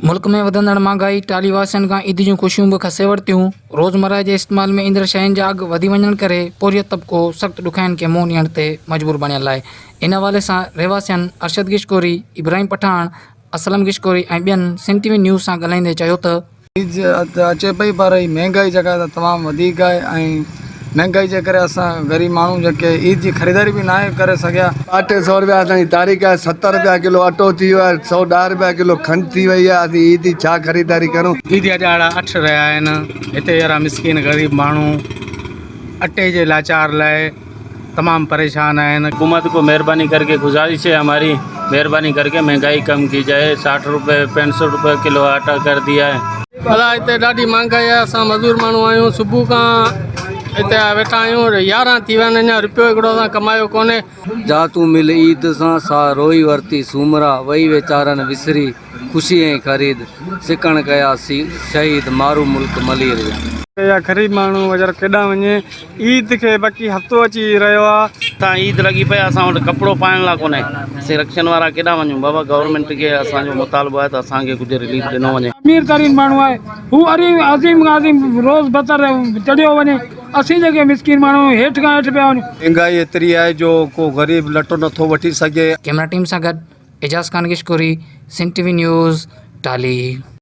ملڪ ۾ وڌندڙ مھانگائي ٽالھي واسين کان عيد جون خوشيون به کسي ورتيون، روزمره جي استعمال ۾ ايندڙ شين جا اگهه وڌي وڃڻ ڪري پورهيت طبقو سخت ڏکيائين کي منهن ڏيڻ تي مجبور بڻيل آهي. ان حوالي سان رهواسين ارشد گشڪوري، ابراهيم پٺاڻ، اسلم گشڪوري ۽ ٻين سنڌ ٽي وي نيوز سان ڳالهائيندي چيو ته، عيد ته اچي پئي پر هي مهنگائي جيڪا آهي تمام وڌيڪ آهي ۽ مهنگائي جي ڪري اسان غريب ماڻهو جيڪي عيد جي خريداري به ناهي ڪري سگهيا. ٻه ٽي سئو روپيا اسان جي تاريخ آهي 70 روپيا ڪلو اٽو ٿي ويو آهي 110 روپيا ڪلو کنڊ ٿي وئي آهي اسين عيد جي ڇا خريداري ڪرون. عيد جا ڏهاڙا اٺ رهيا آهن هتي اهڙا مسڪين غريب ماڻهو اٽي جي لاچار لاء تمام پريشان آهن. حڪومت کو مهرباني ڪر ڪي گذارش هي هماري مهرباني ڪر ڪي مهنگائي ڪم ڪي جائي 60 روپي 65 روپي ڪلو آٽا ڪر ديا هي. ڀلا هتي ڏاڍي مهانگائي آهي اسان مزور ماڻهو آهيون صبح کان هتي ويٺا آهيون 11 ٿي ويا آهن اڃا رپيو هڪڙو اسان ڪمايو ڪونهي. جا تون مل عيد سان، سا روئي ورتي سومرا، وئي ويچارن وسري، خوشي ۽ خريد، سڪڻ ڪيا شهيد، مارو ملڪ ملير جا. اها غريب ماڻهو ويچارو ڪيڏانهن وڃي، عيد کي باقي هفتو اچي رهيو آ. هتان عيد لڳي پئي آ اسان وٽ ڪپڙو پائڻ لاء ڪونهي اسين رڪشن وارا ڪيڏانهن وڃون بابا گورنمينٽ کي اسان جو مطالبو آهي ته اسان کي ڪجهه رليف ڏنو وڃي. امير ترين ماڻهو آهي هو عظيم کان عظيم روز بتر چڙهيو وڃي اسين جيڪي مسڪين ماڻهو آهيون هيٺ کان هيٺ پيا وڃون. مهنگائي ايتري آهي جو ڪو غريب لٽو نٿو وٺي سگهي. ڪئميرا ٽيم سان گڏ Ijaz Khan Gishkori, Sindh T V news, Tali.